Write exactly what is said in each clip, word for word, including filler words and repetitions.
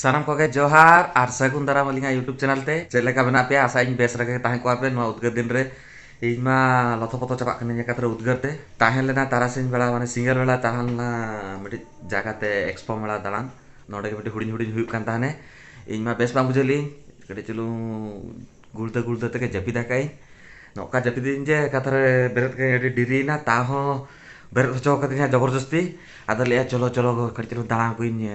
ᱥᱟᱱᱟᱢ ᱠᱚᱜᱮ ᱡᱚᱦᱟᱨ ᱟᱨ ᱥᱟᱹᱜᱩᱱ ᱫᱟᱨᱟᱢ ᱟᱹᱞᱤᱧᱟᱜ YouTube ᱪᱮᱱᱮᱞ ᱛᱮ᱾ ᱪᱮᱫ ᱞᱮᱠᱟ ᱢᱮᱱᱟᱜ ᱯᱮᱭᱟ? ᱟᱥᱟᱭᱟᱹᱧ ᱵᱮᱥ ᱨᱮᱜᱮ ᱛᱟᱦᱮᱸ ᱠᱚᱜᱼᱟ ᱯᱮ᱾ ᱱᱚᱣᱟ ᱩᱫᱽᱜᱟᱹᱨ ᱫᱤᱱ ᱨᱮ ᱤᱧ ᱢᱟ ᱞᱚᱛᱷᱚ ᱯᱚᱛᱷᱚ ᱪᱟᱵᱟᱜ ᱠᱟᱹᱱᱟᱹᱧ ᱮᱠᱟᱛᱨᱮ ᱩᱫᱽᱜᱟᱹᱨ ᱛᱮ᱾ ᱛᱟᱦᱮᱸ ᱞᱮᱱᱟ ᱛᱟᱨᱟᱥᱤᱧ ᱵᱮᱲᱟ, ᱢᱟᱱᱮ ᱥᱤᱸᱜᱟᱹᱲ ᱵᱮᱲᱟ ᱛᱟᱦᱮᱸ ᱞᱮᱱᱟ ᱢᱤᱫᱴᱤᱡ ᱡᱟᱭᱜᱟ ᱛᱮ, ᱮᱠᱥᱯᱳ ᱢᱮᱞᱟ ᱫᱟᱬᱟᱱ᱾ ᱱᱚᱰᱮ ᱜᱮ ᱢᱤᱫᱴᱤᱡ ᱦᱩᱰᱤᱧ ᱦᱩᱰᱤᱧ ᱦᱩᱭᱩᱜ ᱠᱟᱱ ᱛᱟᱦᱮᱱᱮ᱾ ᱤᱧ ᱢᱟ ᱵᱮᱥ ᱵᱟᱝ ᱵᱩᱡᱷᱟᱹᱣ ᱞᱤᱧ, ᱠᱟᱹᱴᱤᱡ ᱪᱩᱞᱩᱝ ᱜᱩᱲᱫᱟᱹ ᱜᱩᱲᱫᱟᱹ ᱛᱮᱜᱮ ᱡᱟᱹᱯᱤᱫ ᱟᱠᱟᱫ ᱟᱹᱧ᱾ ᱱᱚᱝᱠᱟ ᱡᱟᱹᱯᱤᱫ ᱤᱧ ᱡᱮ ᱮᱠᱟᱛᱨᱮ ᱵᱮᱨᱮᱫ ᱠᱟᱹᱧ ᱟᱹᱰᱤ ᱰᱮᱨᱤᱭᱮᱱᱟ, ᱛᱟᱣ ᱦᱚᱸ ᱵᱮᱨᱮᱫ ᱦᱚᱪᱚ ᱠᱟᱫᱤᱧᱟ ᱡᱚᱵᱚᱨᱫᱚᱥᱛᱤ᱾ ᱟᱫᱚ ᱞᱟᱹᱭᱟ, "ᱪᱚᱞᱚ, ᱪᱚᱞᱚ, ᱠᱟᱹᱴᱤᱡ ᱪᱩᱞᱩᱝ ᱫᱟᱬᱟ ᱟᱹᱜᱩᱭᱤᱧ,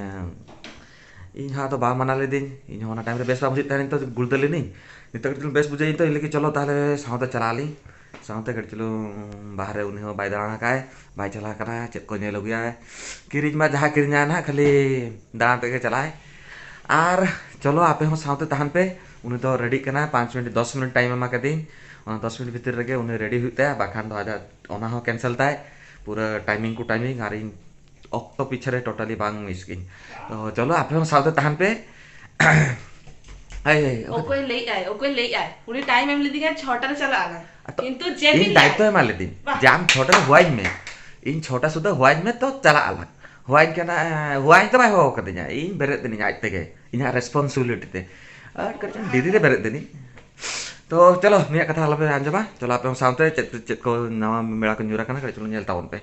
ᱤᱧ ᱦᱚᱸ ᱟᱫᱚ ᱵᱟᱝ ᱢᱟᱱᱟ ᱞᱤᱫᱟᱹᱧ, ᱤᱧ ᱦᱚᱸ ᱚᱱᱟ ᱴᱟᱭᱤᱢ ᱨᱮ ᱵᱮᱥ ᱵᱟᱝ ᱵᱩᱡᱷᱟᱹᱜ ᱛᱟᱦᱮᱱ, ᱱᱤᱛᱚᱜ ᱜᱩᱲᱫᱟᱹ ᱞᱤᱱᱟᱹᱧ, ᱱᱤᱛᱚᱜ ᱠᱟᱹᱴᱤᱡ ᱪᱩᱞᱩᱝ ᱵᱮᱥ ᱵᱩᱡᱷᱟᱹᱜ ᱤᱧ ᱛᱚ, ᱤᱧ ᱞᱟᱹᱜᱤᱫ ᱪᱚᱞᱚ ᱛᱟᱦᱚᱞᱮ ᱥᱟᱶᱛᱮ ᱪᱟᱞᱟᱜ ᱟᱹᱞᱤᱧ᱾" ᱥᱟᱶᱛᱮ ᱠᱟᱹᱴᱤᱡ ᱪᱩᱞᱩᱝ ᱵᱟᱦᱨᱮ ᱩᱱᱤ ᱦᱚᱸ ᱵᱟᱭ ᱫᱟᱬᱟ ᱟᱠᱟᱫ, ᱵᱟᱭ ᱪᱟᱞᱟᱣ ᱟᱠᱟᱱᱟ, ᱪᱮᱫ ᱠᱚ ᱧᱮᱞ ᱟᱹᱜᱩᱭᱟ᱾ ᱠᱤᱨᱤᱧ ᱢᱟ ᱡᱟᱦᱟᱸ ᱠᱤᱨᱤᱧᱟ ᱱᱟᱦᱟᱜ, ᱠᱷᱟᱹᱞᱤ ᱫᱟᱬᱟᱱ ᱛᱮᱜᱮ ᱪᱟᱞᱟᱜᱼᱟᱭ᱾ ᱟᱨ ᱪᱚᱞᱚ ᱟᱯᱮ ᱦᱚᱸ ᱥᱟᱶᱛᱮ ᱛᱟᱦᱮᱱ ᱯᱮ᱾ ᱩᱱᱤ ᱫᱚ ᱨᱮᱰᱤᱜ ᱠᱟᱱᱟ, ᱯᱟᱸᱪ ᱢᱤᱱᱤᱴ ᱫᱚᱥ ᱢᱤᱱᱤᱴ ᱴᱟᱭᱤᱢ ᱮᱢᱟ ᱠᱟᱫᱤᱧ᱾ ᱚᱱᱟ ᱫᱚᱥ ᱢᱤᱱᱤᱴ ᱵᱷᱤᱛᱤᱨ ᱨᱮᱜᱮ ᱩᱱᱤ ᱨᱮᱰᱤ ᱦᱩᱭᱩᱜ ᱛᱟᱭᱟ, ᱵᱟᱠᱷᱟᱱ ᱫᱚ ᱟᱡᱟᱜ ᱚᱱᱟ ᱦᱚᱸ ᱠᱮᱱᱥᱮᱞ ᱛᱟᱭ᱾ ᱯᱩᱨᱟᱹ ᱴᱟᱭᱢᱤᱝ ᱠᱚ ᱴᱟᱭᱢᱤᱝ, ᱟᱨ ᱤᱧ ᱚᱠᱛᱚ ᱯᱤᱪᱷᱮ ᱨᱮ ᱴᱳᱴᱟᱞᱤ ᱵᱟᱝ ᱢᱤᱥ ᱠᱤᱧ᱾ ᱛᱚ ᱪᱚᱞᱚ ᱟᱯᱮ ᱦᱚᱸ ᱥᱟᱶᱛᱮ ᱛᱟᱦᱮᱱ ᱯᱮ᱾ ᱦᱮᱭ, ᱦᱮᱭ, ᱚᱠᱚᱭ ᱚᱠᱚᱭ ᱞᱟᱹᱭᱮᱫ ᱟᱭ? ᱚᱠᱚᱭ ᱞᱟᱹᱭᱮᱫ ᱟᱭ? ᱩᱱᱤ ᱴᱟᱭᱤᱢ ᱮᱢ ᱞᱮᱫᱤᱧᱟ ᱪᱷᱚᱴᱟ ᱨᱮ ᱪᱟᱞᱟᱜ ᱟᱞᱟᱝ᱾ ᱟᱫᱚ ᱠᱤᱱᱛᱩ ᱡᱮ ᱤᱧ ᱫᱤᱱ ᱫᱟᱭᱤᱛᱛᱚ ᱮᱢᱟ ᱞᱮᱫᱤᱧ ᱵᱟᱦ᱾ ᱡᱮ ᱟᱢ ᱪᱷᱚᱴᱟ ᱨᱮ ᱦᱚᱦᱚᱣᱟᱹᱧ ᱢᱮ, ᱤᱧ ᱪᱷᱚᱴᱟ ᱥᱩᱫᱷᱟᱹ ᱦᱚᱦᱚᱣᱟᱹᱧ ᱢᱮ, ᱛᱚ ᱪᱟᱞᱟᱜ ᱟᱞᱟᱝ᱾ ᱦᱚᱦᱚᱣᱟᱹᱧ ᱠᱟᱱᱟ, ᱦᱚᱦᱚᱣᱟᱹᱧ ᱫᱚ ᱵᱟᱭ ᱦᱚᱦᱚ ᱠᱟᱫᱤᱧᱟ, ᱤᱧ ᱵᱮᱨᱮᱫ ᱫᱤᱱᱤᱧ ᱟᱡ ᱛᱮᱜᱮ, ᱤᱧᱟᱹᱜ ᱨᱮᱥᱯᱚᱱᱥᱤᱵᱤᱞᱤᱴᱤ ᱛᱮ᱾ ᱟᱨ ᱠᱟᱹᱴᱤᱡ ᱪᱩᱞᱩᱝ ᱰᱮᱨᱤ ᱨᱮ ᱵᱮᱨᱮᱫ ᱫᱤᱱᱤᱧ᱾ ᱛᱚ ᱪᱚᱞᱚ, ᱱᱩᱭᱟᱜ ᱠᱟᱛᱷᱟ ᱟᱞᱚᱯᱮ ᱟᱸᱡᱚᱢᱟ, ᱪᱚᱞᱚ ᱟᱯᱮ ᱦᱚᱸ ᱥᱟᱶᱛᱮ ᱪᱮᱫ ᱪᱮᱫ ᱠᱚ ᱱᱟᱣᱟ ᱢᱮᱞᱟ ᱠᱚ ᱧᱩᱨ ᱟᱠᱟᱱᱟ, ᱠᱟᱹᱴᱤᱡ ᱪᱩᱞᱩᱝ ᱧᱮᱞ ᱛᱟᱵᱚᱱ ᱯᱮ᱾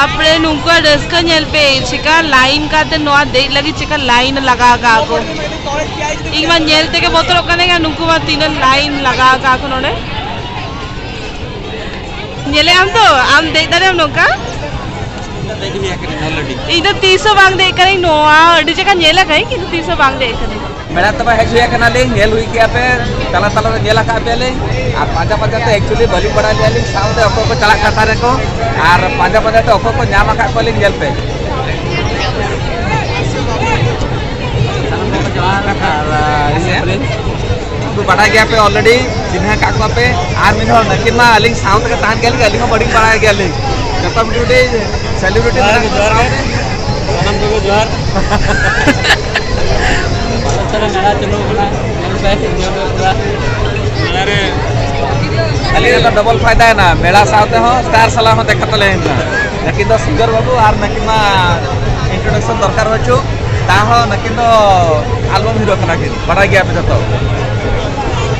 ᱵᱟᱯᱨᱮ, ᱱᱩᱠᱩᱣᱟᱜ ᱨᱟᱹᱥᱠᱟᱹ ᱧᱮᱞ ᱯᱮ, ᱪᱮᱠᱟ ᱞᱟᱭᱤᱱ ᱠᱟᱛᱮ ᱱᱚᱣᱟ ᱫᱮᱡ ᱞᱟᱹᱜᱤᱫ ᱪᱮᱠᱟ ᱞᱟᱭᱤᱱ ᱞᱟᱜᱟᱣ ᱠᱟᱜᱼᱟ ᱠᱚ᱾ ᱤᱧ ᱢᱟ ᱧᱮᱞ ᱛᱮᱜᱮ ᱵᱚᱛᱚᱨᱚᱜ ᱠᱟᱹᱱᱟᱹᱧ, ᱟᱨ ᱱᱩᱠᱩ ᱢᱟ ᱛᱤᱱᱟᱹᱜ ᱞᱟᱭᱤᱱ ᱞᱟᱜᱟᱣ ᱠᱟᱜᱼᱟ ᱠᱚ ᱱᱚᱰᱮ᱾ ᱧᱮᱞᱮᱫ ᱟᱢ ᱛᱚ, ᱟᱢ ᱫᱮᱡ ᱫᱟᱲᱮᱭᱟᱜ ᱟᱢ ᱱᱚᱝᱠᱟ? ᱤᱧ ᱫᱚ ᱛᱤᱥ ᱦᱚᱸ ᱵᱟᱝ ᱫᱮᱡ ᱠᱟᱹᱱᱟᱹᱧ ᱱᱚᱣᱟ, ᱟᱹᱰᱤ ᱡᱟᱭᱜᱟ ᱧᱮᱞ ᱟᱠᱟᱫᱟᱹᱧ, ᱠᱤᱱᱛᱩ ᱛᱤᱥ ᱦᱚᱸ ᱵᱟᱝ ᱫᱮᱡ ᱠᱟᱹᱱᱟᱹᱧ᱾ ᱢᱮᱞᱟ ᱛᱚᱵᱮ ᱦᱮᱡ ᱦᱩᱭ ᱟᱠᱟᱱᱟᱞᱤᱧ, ᱧᱮᱞ ᱦᱩᱭ ᱠᱮᱜᱼᱟ ᱯᱮ, ᱛᱟᱞᱟ ᱛᱟᱞᱟ ᱨᱮ ᱧᱮᱞ ᱟᱠᱟᱫ ᱯᱮᱭᱟᱞᱤᱧ, ᱟᱨ ᱯᱟᱸᱡᱟ ᱯᱟᱸᱡᱟ ᱛᱮ actually ᱵᱟᱹᱞᱤᱧ ᱵᱟᱲᱟᱭ ᱞᱮᱭᱟᱞᱤᱧ, ᱥᱟᱶᱛᱮ ᱚᱠᱚᱭ ᱠᱚ ᱪᱟᱞᱟᱜ ᱠᱟᱱ ᱛᱟᱦᱮᱸ ᱠᱚ, ᱟᱨ ᱯᱟᱸᱡᱟ ᱯᱟᱸᱡᱟ ᱛᱮ ᱚᱠᱚᱭ ᱠᱚ ᱧᱟᱢ ᱟᱠᱟᱫ ᱠᱚᱣᱟᱞᱤᱧ, ᱧᱮᱞ ᱯᱮ᱾ ᱟᱨ, ᱤᱧ friend ᱩᱱᱠᱩ ᱵᱟᱰᱟᱭ ᱜᱮᱭᱟ ᱯᱮ already, ᱪᱤᱱᱦᱟᱹ ᱟᱠᱟᱫ ᱠᱚᱣᱟ ᱯᱮ᱾ ᱟᱨ ᱢᱤᱫ ᱦᱚᱲ, ᱱᱟᱹᱠᱤᱱ ᱢᱟ ᱟᱹᱞᱤᱧ ᱥᱟᱶ ᱛᱮᱜᱮ ᱛᱟᱦᱮᱱ ᱜᱮᱭᱟᱞᱤᱧ, ᱟᱹᱞᱤᱧ ᱦᱚᱸ ᱵᱟᱹᱞᱤᱧ ᱵᱟᱲᱟᱭ ᱜᱮᱭᱟᱞᱤᱧ᱾ ᱡᱚᱛᱚ beauty celebrity ᱡᱚᱦᱟᱨ ᱢᱮᱱᱟᱜ ᱜᱮ, ᱠᱚᱣᱟ ᱡᱚᱦᱟᱨ ᱜᱮ᱾ ᱥᱟᱶᱛᱮ᱾ ᱥᱟᱱᱟᱢ ᱠᱚᱜᱮ ᱡᱚᱦᱟᱨ᱾ ᱵᱷᱟᱨᱚᱛ ᱨᱮ ᱢᱮᱞᱟ ᱪᱟᱹᱞᱩ ᱠᱟᱱᱟ, ᱧᱮᱞ ᱯᱮ, ᱧᱮᱞ ᱯᱮ ᱯᱩᱨᱟ᱾ ᱢᱮᱞᱟ ᱨᱮ ᱟᱹᱞᱤᱧ ᱫᱚ double ᱯᱷᱟᱭᱫᱟ ᱮᱱᱟ, ᱢᱮᱞᱟ ᱥᱟᱶ ᱛᱮᱦᱚᱸ star ᱥᱟᱞᱟᱜ ᱦᱚᱸ ᱫᱮᱠᱷᱟ ᱛᱟᱞᱮ ᱦᱩᱭᱱᱟ᱾ ᱱᱟᱹᱠᱤᱱ ᱫᱚ singer ᱵᱟᱹᱵᱩ ᱟᱨ ᱱᱟᱹᱠᱤᱱ ᱢᱟ introduction ᱫᱚᱨᱠᱟᱨ ᱵᱟᱹᱪᱩᱜ, ᱛᱟᱦᱚᱸ ᱱᱟᱹᱠᱤᱱ ᱫᱚ album hero ᱠᱟᱱᱟ ᱠᱤᱱ, ᱵᱟᱰᱟᱭ ᱜᱮᱭᱟ ᱯᱮ ᱡᱚᱛᱚ᱾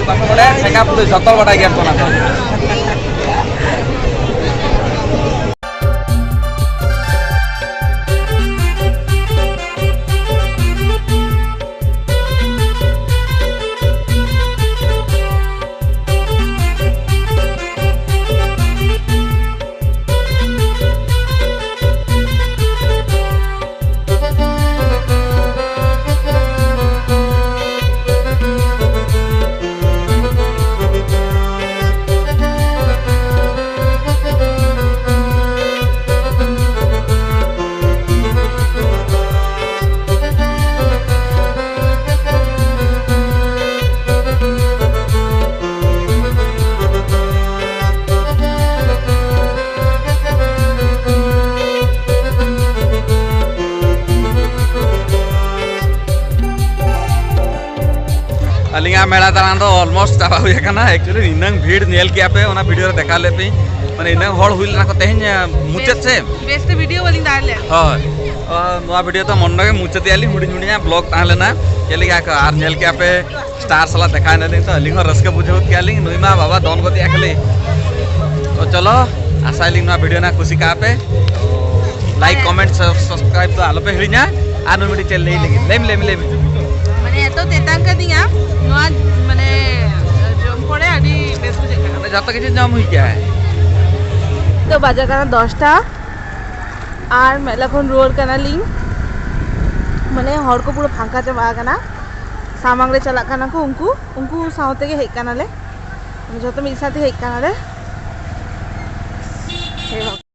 ᱵᱟᱠᱚ ᱵᱟᱰᱟᱭᱟ, ᱴᱷᱮᱸᱜᱟ ᱯᱩᱰᱩ ᱡᱚᱛᱚ ᱵᱟᱰᱟᱭ ᱜᱮᱭᱟ ᱠᱚ ᱚᱱᱟ ᱫᱚ᱾ ᱟᱹᱞᱤᱧᱟᱜ ᱢᱮᱞᱟ ᱫᱟᱬᱟᱱ ᱫᱚ almost ᱪᱟᱵᱟ ᱦᱩᱭ ᱟᱠᱟᱱᱟ᱾ Actually ᱱᱤᱱᱟᱹᱝ ᱵᱷᱤᱲ ᱧᱮᱞ ᱠᱮᱜᱼᱟ ᱯᱮ, ᱚᱱᱟ video ᱨᱮ ᱫᱮᱠᱷᱟᱣ ᱞᱮᱫ ᱯᱮ, ᱢᱟᱱᱮ ᱤᱱᱟᱹᱝ ᱦᱚᱲ ᱦᱩᱭ ᱞᱮᱱᱟ ᱠᱚ ᱛᱮᱦᱮᱧ, ᱟᱸ, ᱢᱩᱪᱟᱹᱫ ᱥᱮ᱾ ᱵᱮᱥ ᱛᱮ video ᱵᱟᱹᱞᱤᱧ ᱫᱟᱲᱮ ᱞᱮᱫ᱾ ᱦᱳᱭ᱾ ᱚ, ᱱᱚᱣᱟ video ᱫᱚ ᱱᱚᱰᱮ ᱜᱮ ᱢᱩᱪᱟᱹᱫ ᱮᱜᱼᱟ ᱞᱤᱧ, ᱦᱩᱰᱤᱧ ᱦᱩᱰᱤᱧᱟᱜ vlog ᱛᱟᱦᱮᱸ ᱞᱮᱱᱟ᱾ ᱪᱮᱫ ᱞᱮᱠᱟ ᱠᱚ ᱟᱨ ᱧᱮᱞ ᱠᱮᱜᱼᱟ ᱯᱮ, star ᱥᱟᱞᱟᱜ ᱫᱮᱠᱷᱟ ᱮᱱᱟ ᱞᱤᱧ, ᱛᱚ ᱟᱹᱞᱤᱧ ᱦᱚᱸ ᱨᱟᱹᱥᱠᱟᱹ ᱵᱩᱡᱷᱟᱹᱣ ᱠᱮᱜᱼᱟ ᱞᱤᱧ᱾ ᱱᱩᱭ ᱢᱟ ᱵᱟᱵᱟ ᱫᱚᱱ ᱜᱚᱫ ᱮᱜᱼᱟ ᱠᱷᱟᱹᱞᱤ᱾ ᱛᱚ ᱪᱚᱞᱚ, ᱟᱥᱟᱭᱟᱞᱤᱧ ᱱᱚᱣᱟ video ᱱᱟᱜ ᱠᱩᱥᱤ ᱠᱟᱜᱼᱟ ᱯᱮ᱾ ᱞᱟᱭᱤᱠ, ᱠᱚᱢᱮᱱᱴ, ᱥᱟᱵᱥᱠᱨᱟᱭᱤᱵ ᱫᱚ ᱟᱞᱚᱯᱮ ᱦᱤᱲᱤᱧᱟ᱾ ᱟᱨ ᱢᱤᱫ ᱢᱤᱫᱴᱤᱡ ᱪᱮᱫ ᱞᱟᱹᱭ ᱞᱟᱹᱜᱤᱫ? ᱞᱟᱹᱭ ᱢᱮ, ᱞᱟᱹᱭ ᱢᱮ, ᱞᱟᱹᱭ ᱢᱮ᱾ ᱢᱟᱱᱮ ᱮᱛᱚ ᱛᱮᱛᱟᱝ ᱠᱟᱫᱤᱧᱟ, ᱱᱚᱣᱟ ᱢᱟᱱᱮ ᱡᱚᱢ ᱯᱚᱨᱮ ᱟᱹᱰᱤ ᱵᱮᱥ ᱵᱩᱡᱷᱟᱹᱜ ᱠᱟᱱᱟ᱾ ᱢᱟᱱᱮ ᱡᱚᱛᱚ ᱠᱤᱪᱷᱩ ᱡᱚᱢ ᱦᱩᱭ ᱠᱮᱜᱼᱟ᱾ ᱛᱚ ᱵᱟᱡᱟᱜ ᱠᱟᱱᱟ ᱫᱚᱥᱴᱟ, ᱟᱨ ᱢᱮᱞᱟ ᱠᱷᱚᱱ ᱨᱩᱣᱟᱹᱲ ᱠᱟᱱᱟᱞᱤᱧ᱾ ᱢᱟᱱᱮ ᱦᱚᱲ ᱠᱚ ᱯᱩᱨᱟᱹ ᱯᱷᱟᱸᱠᱟ ᱪᱟᱵᱟ ᱟᱠᱟᱱᱟ᱾ ᱥᱟᱢᱟᱝ ᱨᱮ ᱪᱟᱞᱟᱜ ᱠᱟᱱᱟ ᱠᱚ ᱩᱱᱠᱩ, ᱩᱱᱠᱩ ᱥᱟᱶ ᱛᱮᱜᱮ ᱦᱮᱡ ᱠᱟᱱᱟᱞᱮ, ᱡᱚᱛᱚ ᱢᱤᱫ ᱥᱟᱶᱛᱮ ᱦᱮᱡ ᱠᱟᱱᱟᱞᱮ᱾ ᱦᱮ ᱵᱟᱵᱟ᱾